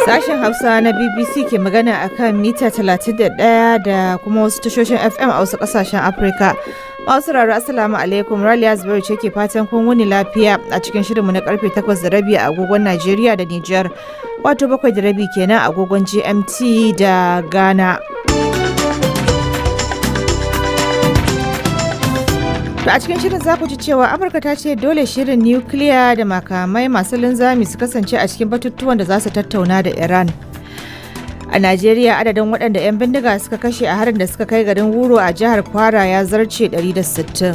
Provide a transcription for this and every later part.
Sashen Hausa na BBC ke magana a kan mita 31 da kuma wasu tashoshin FM a wasu kasashen Afirka. Masu sauraro, Assalamu alaikum, Raliya Zubairu ce ke fatan kun wuni lafiya a cikin shirinmu na karfe 8:30 a agogon Najeriya da Nijar. Wato 7:30 kenan a agogon GMT da Ghana. To a cikin shirin za ku ji cewa Amurka ta ce dole shirin nukiliya da makamai masu linzami su kasance a cikin batutuwan da za su tattauna da Iran. A Najeriya, adadin waɗanda 'yan bindiga suka kashe a harin da suka kai garin Wuro a jihar Kwara ya zarce 160.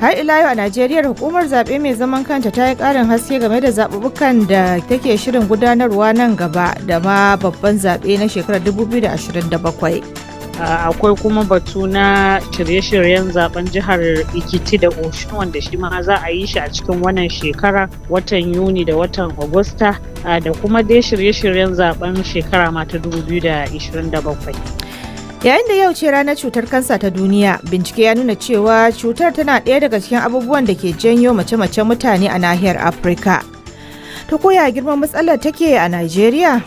Har ila yau a Najeriya, hukumar zaɓe mai zaman kanta ta yi ƙarin haske game da zaɓuɓɓukan da take shirin gudanarwa nan gaba da ma babban zaɓe na shekarar 2027. Akwai kuma batu na shirye-shiryen zaben jihar Ikiti da Oshun, wanda shi ma za a yi shi a cikin wannan shekara, watan Yuni da watan Agusta, da kuma dai shirye-shiryen zaben shekara ma ta 2027. Yayin da yau ce ranar cutar kansa ta duniya, bincike ya nuna cewa cutar tana ɗaya daga cikin abubuwan da ke janyo mace-macen mutane a nahiyar Afirka. To koya girman matsalar take a Najeriya?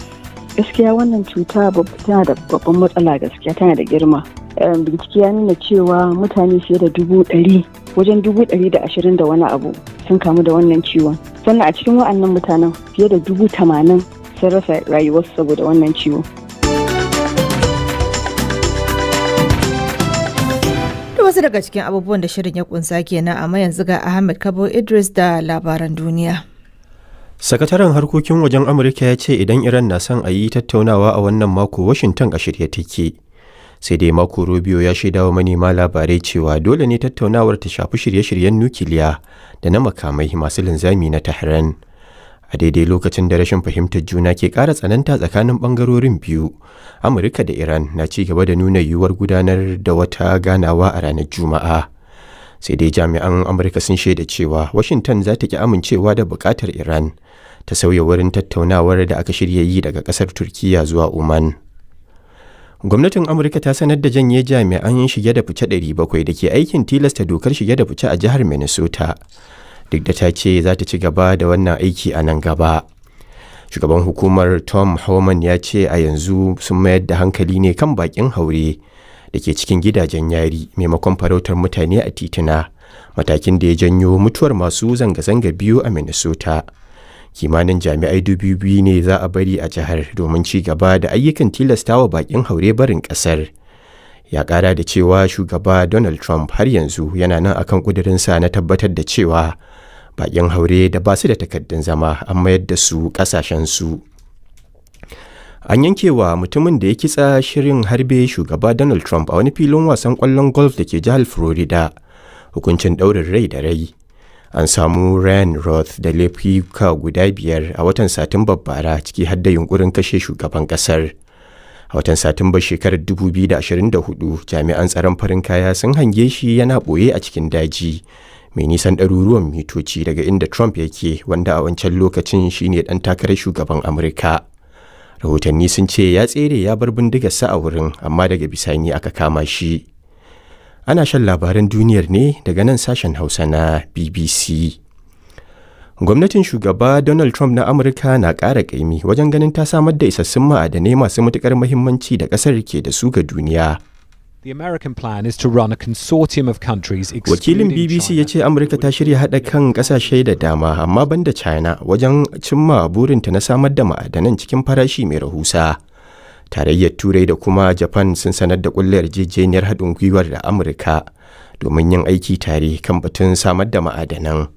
Gaskiya wannan cuta tana da babban matsala, gaskiya tana da girma. Bincike ya nuna cewa mutane fiye da 100,000, wajen 120,000 da wani abu, sun kamu da wannan ciwon. Sannan a cikin wa'annan mutanen, fiye da 80,000 sun rasa rayuwarsu saboda wannan ciwo. Da wasu daga cikin abubuwan da shirin ya kunsa kenan, amma yanzu ga Ahmed Kabo Idris da labaran duniya. Sakataren harkokin wajen Amurka ya ce idan Iran na son a yi tattaunawa a wannan mako, Washington a shirye take. Sai dai Marco Rubio ya shaida wa manema labarai cewa dole ne tattaunawar ta shafi shirye-shiryen nukiliya da na makamai masu linzami na Tehran. A daidai lokacin da rashin fahimtar juna ke ƙara tsananta tsakanin ɓangarorin biyu, Amurka da Iran na ci gaba da nuna yiwuwar gudanar da wata ganawa a ranar Juma'a. Sai dai jami'an Amurka sun shaida cewa Washington za ta ki amincewa da buƙatar Iran ta sauya wurin tattaunawar da aka shirya yi daga ƙasar Turkiyya zuwa Oman. Gwamnatin Amurka ta sanar da janye jami'an shige da fice 700 da ke aikin tilasta dokar shige da fice a jihar Minnesota, duk da ta ce za ta ci gaba da wannan aiki a nan gaba. Shugaban hukumar Tom Homan ya ce a yanzu sun mayar da hankali ne kan bakin haure da ke cikin gidajen yari maimakon farautar mutane a tituna, matakin da ya janyo mutuwar masu zanga-zanga biyu a Minnesota. Kimanin jami'ai 2,000 ne za a bari a jihar domin ci gaba da ayyukan tilastawa bakin haure barin kasar. Ya kara da cewa shugaba Donald Trump har yanzu yana nan akan kudurinsa na tabbatar da cewa bakin haure da ba su da takardun zama an mayar da su kasashensu. An yankewa mutumin da ya kitsa shirin harbe shugaba Donald Trump a wani filin wasan kwallon golf da ke jihar Florida hukuncin ɗaurin rai da rai. An samu Ryan Roth da laifuka guda biyar a watan Satumbar bara, ciki har da yunkurin kashe shugaban kasar. A watan Satumbar shekarar 2024, jami'an tsaron farin kaya sun hange shi yana ɓoye a cikin daji mai nisan ɗaruruwan mitoci daga inda Trump yake, wanda a wancan lokacin shine ɗan takarar shugaban Amurka. Rahotanni sun ce ya tsere ya bar bindigarsa a wurin, amma daga bisani aka kama shi. Ana shan labaran duniyar ne daga nan sashen Hausa na BBC. Gwamnatin shugaba Donald Trump na Amurka na ƙara ƙaimi wajen ganin ta samar da isassun ma'adanai masu matuƙar muhimmanci da ƙasar ke da su ga duniya. The American plan is to run a consortium of countries. Wakilin BBC ya ce Amurka ta shirya haɗa kan ƙasashe da dama, amma banda China, wajen cimma burinta na samar da ma'adanan cikin farashi mai rahusa. Tarayyar Turai da kuma Japan sun sanar da ƙulla yarjejeniyar haɗin gwiwar da Amurka domin yin aiki tare kan batun samar da ma'adanan.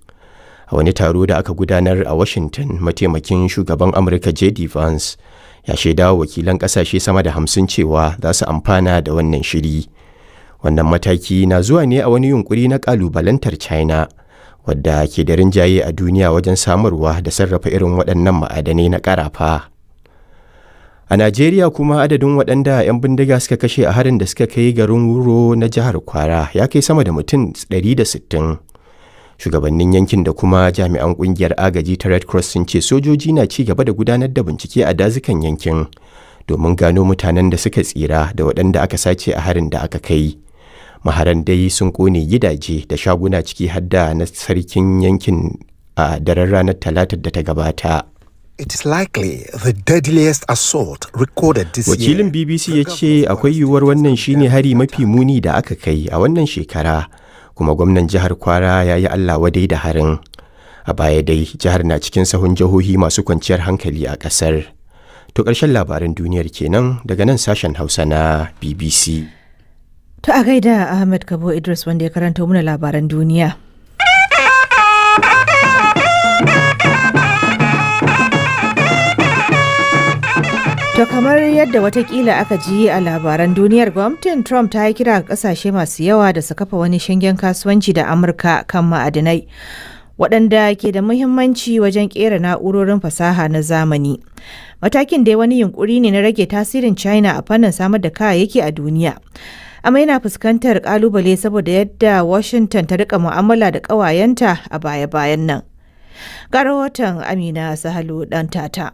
A wani taro da aka gudanar a Washington, mataimakin shugaban Amurka JD Vance ya shaida wa wakilan kasashe sama da 50 cewa za su amfana da wannan shiri. Wannan mataki na zuwa ne a wani yunkuri na kalubalantar China, wadda ke da rinjaye a duniya wajen samarwa da sarrafa irin waɗannan ma'adanai na ƙarafa. A Najeriya kuma, adadin waɗanda 'yan bindiga suka kashe a harin da suka kai garin Wuro na jihar Kwara ya kai sama da mutum 160. Shugabannin yankin da kuma jami'an kungiyar agaji ta Red Cross sun ce sojoji na ci gaba da gudanar da bincike a dazukan yankin domin gano mutanen da suka tsira da waɗanda aka sace a harin da aka kai. Maharan dai sun kone gidaje da shaguna, ciki har da na sarkin yankin, a daren ranar Talatar da ta gabata. It is likely the deadliest assault recorded this Wakilin year. BBC ya ce akwai yiwuwar wannan shine hari mafi muni da aka kai a wannan shekara, kuma gwamnan jihar Kwara ya yi Allah wadai da harin. A baya dai jihar na cikin sahun jihohi masu kwanciyar hankali a ƙasar. To ƙarshen labaran duniyar kenan daga nan sashen Hausa na BBC. To a gaida Ahmed Kabo Idris wanda ya karanto mana labaran duniya. To kamar yadda watakila aka ji a labaran duniyar, gwamnatin Trump ta yi kira ga kasashe masu yawa da su kafa wani shingen kasuwanci da Amurka kan ma'adinai waɗanda ke da muhimmanci wajen ƙera na'urorin fasaha na zamani. Matakin dai wani yunkuri ne na rage tasirin China a fannin samar da kayayyaki a duniya. Amma yana fuskantar kalubale saboda yadda Washington ta rika mu'amala da ƙawayenta a baya-bayan nan. Ga rahoton Amina Sahalu ɗan tata.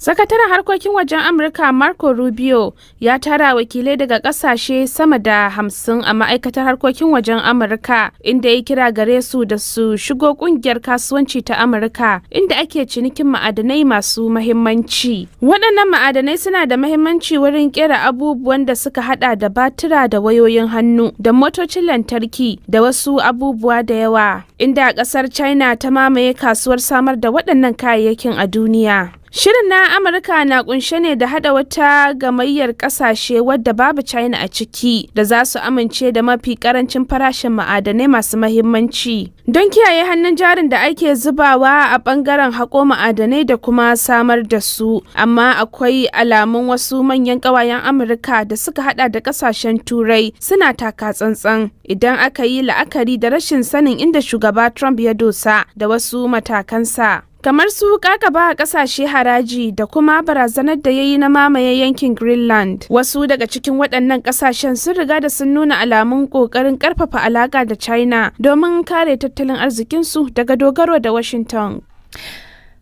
Sakataren harkokin wajen Amurka Marco Rubio ya tara wakilai daga kasashe sama da 50 a ma'aikatar harkokin wajen Amurka, inda ya kira gare su da su shigo kungiyar kasuwanci ta Amurka inda ake cinikin ma'adanai masu mahimmanci. Waɗannan ma'adanai suna da mahimmanci wurin kera abubuwan da suka hada da batira da wayoyin hannu da motocin lantarki da wasu abubuwa da yawa, inda ƙasar China ta mamaye kasuwar samar da waɗannan kayayyakin a duniya. Shirin na Amurka na kunshe ne da hada wata gamayyar kasashe wadda babu China a ciki da za su amince da mafi karancin farashin ma'adanai masu mahimmanci. Don kiyaye hannun jarin da ake zubawa a bangaren haƙo ma'adanai da kuma samar da su, amma akwai alamun wasu manyan ƙawayen Amurka da suka hada da kasashen Turai suna taka tsantsan idan aka yi la'akari da rashin sanin inda shugaba Trump ya dosa da wasu matakansa. Kamar su kakaba a kasashe haraji da kuma barazanar da ya yi na mamaye yankin Greenland. Wasu daga cikin waɗannan kasashen sun riga da sun nuna alamun ƙoƙarin ƙarfafa alaƙa da China domin kare tattalin arzikinsu daga dogaro da Washington.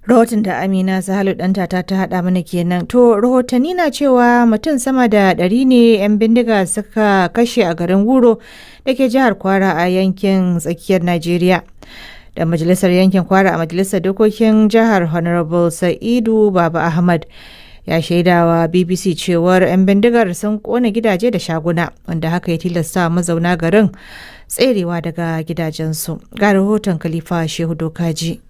Rahoton da Amina Sahalu ɗanta ta haɗa mana kenan. To rahotanni na cewa mutum sama da 100 ne 'yan bindiga suka kashe a garin Wuro da ke jihar Kwara a yankin tsakiyar Najeriya. Da majalisar yankin Kwara a majalisar dokokin jihar, Honorable Sa'idu Baba Ahmad, ya shaidawa BBC cewar 'yan bindigar sun kona gidaje da shaguna, wanda haka ya tilasta mazauna garin tserewa daga gidajensu. Ga rahoton Khalifa Shehu Dokaji.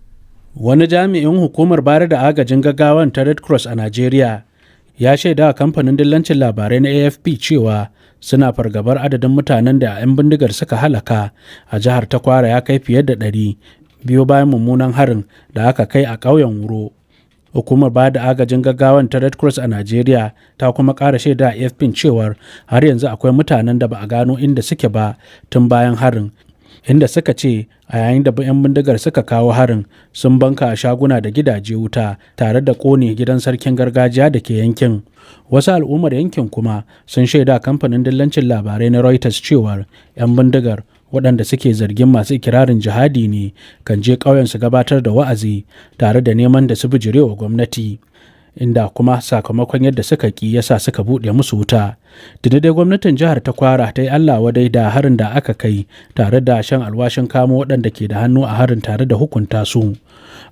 Wani jami'in hukumar bayar da agajin gaggawan ta Red Cross a Najeriya ya shaida wa kamfanin dillancin labarai na AFP cewa suna fargabar adadin mutanen da 'yan bindigar suka halaka a jihar ta Kwara ya kai fiye da 100 biyo bayan mummunan harin da aka kai a ƙauyen Wuro. Hukumar bayar da agajin gaggawan ta Red Cross a Najeriya ta kuma ƙara shaida a AFP cewar har yanzu akwai mutanen da ba a gano inda suke ba tun bayan harin, inda suka ce a yayin da 'yan bindigar suka kawo harin sun banka a shaguna da gidaje wuta tare da kone gidan sarkin gargajiya da ke yankin. Wasu al'ummar yankin kuma sun shaida kamfanin dillancin labarai na Reuters cewar 'yan bindigar, waɗanda suke zargin masu ikirarin jihadi ne, kan je ƙauyen su gabatar da wa'azi tare da neman da su bijirewa gwamnati, inda kuma sakamakon yadda suka ki yasa suka buɗe musu wuta. Tuni dai gwamnatin jihar ta Kwara ta yi Allah wadai da harin da aka kai tare da shan alwashin kamo waɗanda ke da hannu a harin tare da hukunta su.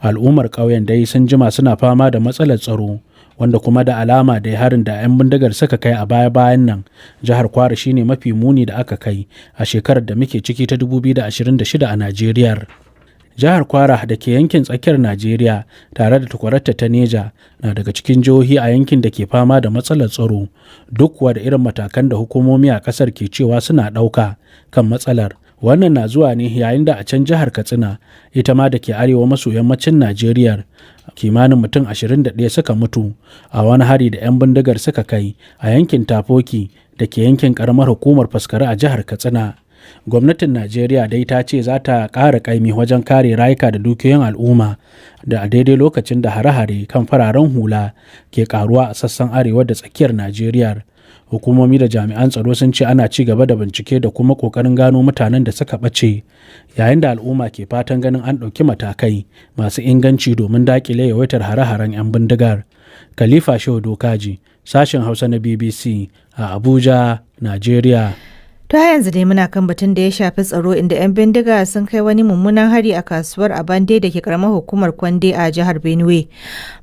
Al'ummar ƙauyen dai sun jima suna fama da matsalar tsaro, wanda kuma da alama da harin da 'yan bindigar suka kai a baya-bayan nan jihar Kwara shine mafi muni da aka kai a shekarar da muke ciki ta 2026 a Najeriya. Jihar Kwara da ke yankin tsakiyar Najeriya tare da tukwararta ta Neja na daga cikin jihohi a yankin da ke fama da matsalar tsaro, duk kuwa da irin matakan da hukumomi a kasar ke cewa suna ɗauka kan matsalar. Wannan na zuwa ne yayin da a can jihar Katsina, ita ma da ke arewa maso yammacin Najeriya, kimanin mutum 21 suka mutu a wani hari da 'yan bindigar suka kai a yankin Tafoki da ke yankin karamar hukumar Faskari a jihar Katsina. Gwamnatin Najeriya dai ta ce za ta ƙara ƙaimi wajen kare rayuka da dukiyoyin al'umma da a daidai lokacin da hare-hare kan fararen hula ke karuwa a sassan arewa da tsakiyar Najeriya. Hukumomi da jami'an tsaro sun ce ana ci gaba da bincike da kuma ƙoƙarin gano mutanen da suka ɓace, yayin da al'umma ke fatan ganin an ɗauki matakai masu inganci domin daƙile yawaitar hare-haren 'yan bindigar. Khalifa Shehu Dokaji, sashen Hausa na BBC a Abuja, Najeriya. To yanzu dai muna kan batun da ya shafi tsaro, inda 'yan bindiga sun kai wani mummunan hari a kasuwar Abande da ke karamar hukumar Kwande a jihar Benue.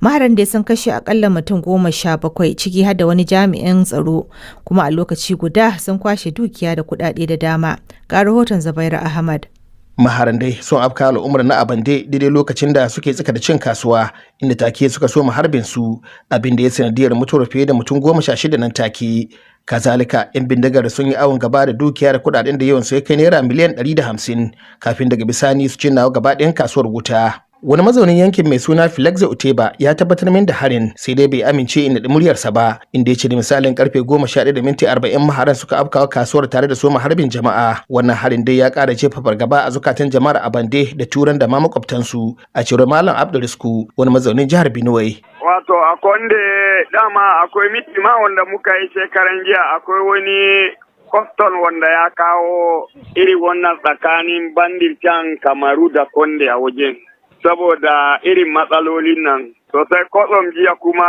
Maharan dai sun kashe akalla mutum 17, ciki har da wani jami'in tsaro, kuma a lokaci guda sun kwashe dukiya da kuɗaɗe da dama. Ga rahoton Zubairu Ahmad. Maharan dai sun afka al'ummar na Abande daidai lokacin da suke tsaka da cin kasuwa, inda take suka soma harbin su, abin da ya sanadiyar mutuwar fiye da mutum 16 nan take. Kazalika, yan bindigar sun yi awon gaba da dukiya da kudaden da yawan su ya kai naira miliyan 150, kafin daga bisani su cinna gaba ɗayan kasuwar wuta. Wani mazaunin yankin mai suna Filexa Uteba ya tabbatar min da harin, sai dai bai amince in naɗi muryarsa ba, inda ya ce da misalin karfe 11:40 maharan suka afkawa kasuwar tare da soma harbin jama'a. Wannan harin dai ya ƙara jefa fargaba a zukatan jama'ar Abande da Turan da ma makwabtansu, a cewar Malam Abdulrisku, wani mazaunin jihar Benue. Wato a Konde dama akwai miti ma wanda muka yi shekaran jiya, akwai wani kwaston wanda ya kawo iri wannan tsakanin bandit can Kamaru da Konde a wajen, saboda irin matsalolin nan. Sosai kwatsam jiya kuma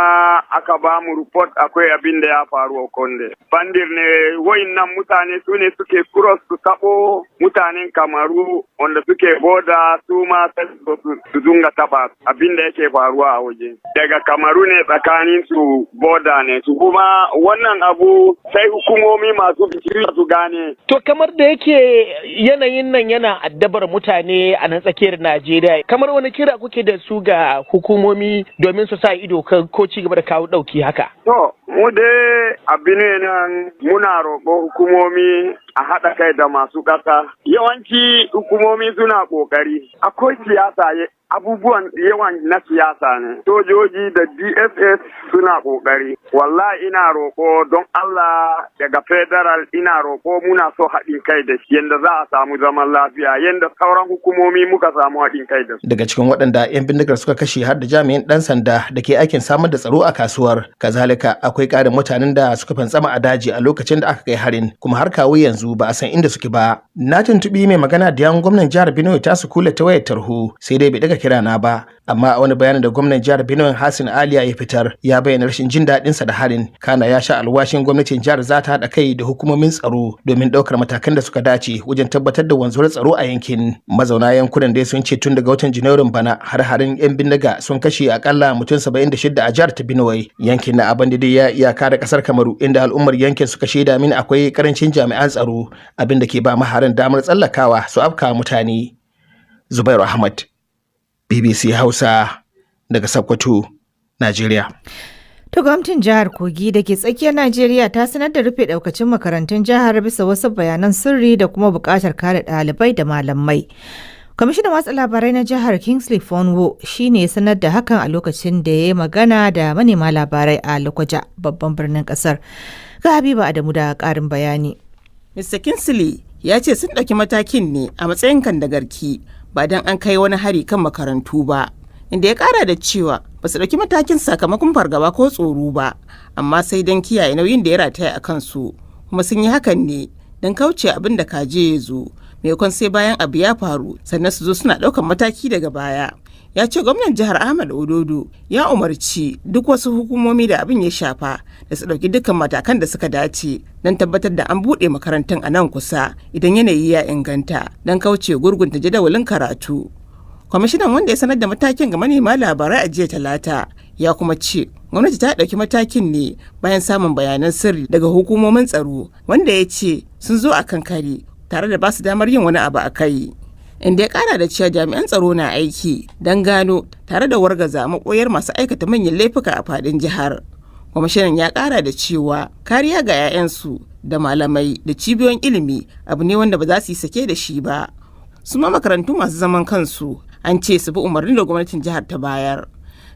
aka ba mu report akwai abin da ya faru a Konde. Bandit ne nan mutane, su ne suke cross su taɓo mutanen Kamaru wanda suke boda, su ma su dunga taɓa, abin da yake faruwa a waje. Daga Kamaru ne, tsakanin su boda ne. Su kuma wannan abu sai hukumomi masu bincike su gane. To kamar da yake yanayin nan yana addabar mutane a nan tsakiyar Najeriya, kamar wani kira kuke da su ga hukumomi domin su sa ido ko ci gaba da kawo ɗauki haka? To, mu dai abin nan muna roƙo hukumomi a haɗa kai da masu ƙasa. Yawanci hukumomi suna ƙoƙari. Akwai siyasa, abubuwan yawan na siyasa ne. Sojoji da DSS suna ƙoƙari. Wallahi ina roƙo don Allah daga federal, ina roƙo, muna so haɗin kai da shi yanda za a samu zaman lafiya, yanda sauran hukumomi muka samu haɗin kai da su. Daga cikin waɗanda 'yan bindigar suka kashe har da jami'in ɗan sanda da ke aikin samar da tsaro a kasuwar. Kazalika, akwai ƙarin mutanen da suka fantsama a daji a lokacin da aka kai harin, kuma har kawo yanzu ba a san inda suke ba. Na tuntuɓi mai magana da yawun gwamnan jihar Benue Tersoo Kule ta wayar tarho, sai dai bai daga kirana ba. Amma a wani bayanin da gwamnan jihar Benue Hassan Aliya ya fitar, ya bayyana rashin jin daɗinsa da harin. Kana ya sha alwashin gwamnatin jihar za ta haɗa kai da hukumomin tsaro domin ɗaukar matakan da suka dace wajen tabbatar da wanzuwar tsaro a yankin. Mazauna yankunan dai sun ce tun daga watan Janairun bana har-harin 'yan bindiga sun kashe akalla mutum 76 a jihar ta Benue. Yankin na Abande dai ya iyaka da kasar Kamaru, inda al'ummar yankin suka shaida min akwai karancin jami'an tsaro, abin da ke ba maharan damar tsallakawa su afka mutane. Zubairu Ahmad, BBC Hausa, daga Sokoto, Najeriya. To gwamnatin jihar Kogi da ke tsakiyar Najeriya ta sanar da rufe daukacin makarantun jihar bisa wasu bayanan sirri da kuma buƙatar kare ɗalibai da malamai. Kwamishinan watsa labarai na jihar Kingsley Fonwo shi ne ya sanar da hakan a lokacin da ya yi magana da manema labarai a Lokoja, babban birnin kasar. Ga Habiba Adamu da ƙarin bayani. Mr. Kingsley ya ce sun ɗauki matakin ne a matsayin kandagarki, ba don an kai wani hari kan makarantu ba. Inda ya kara da cewa ba su ɗauki matakin sakamakon fargaba ko tsoro ba, amma sai don kiyaye nauyin da ya rataya a kansu, kuma sun yi hakan ne don kauce abin da kaje ya zo, maimakon sai bayan abu ya faru sannan su zo suna ɗaukan mataki daga baya. Ya ce gwamnan jihar Ahmad Ododo ya umarci duk wasu hukumomi da abin ya shafa da su ɗauki dukkan matakan da suka dace don tabbatar da an buɗe makarantun a nan kusa idan yanayi ya inganta, don kauce gurgunta jadawalin karatu. Kwamishinan, wanda ya sanar da matakin ga manema labarai a jiya Talata, ya kuma ce gwamnati ta ɗauki matakin ne bayan samun bayanan sirri daga hukumomin tsaro, wanda ya ce sun zo a kan kari tare da ba su damar yin wani abu a kai, inda ya kara da cewa jami'an tsaro na aiki don gano tare da wargaza maɓoyar masu aikata manyan laifuka a fadin jihar. Kwamishinan ya kara da cewa kariya ga 'ya'yansu da malamai da cibiyoyin ilimi abu ne wanda ba za su yi sake da shi ba. Su ma makarantu masu zaman kansu an ce su bi umarnin da gwamnatin jihar ta bayar.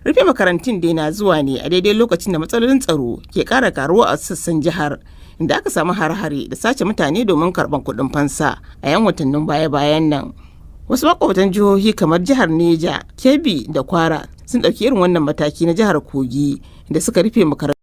Rufe makarantun dai na zuwa ne a daidai lokacin da matsalolin tsaro ke kara karuwa a sassan jihar, inda aka samu har-hare da sace mutane domin karban kuɗin fansa a yan watannin baya-bayan nan. Wasu makwabtan jihohi kamar jihar Neja, Kebbi da Kwara sun ɗauki irin wannan mataki na jihar Kogi, da suka rufe makarantu.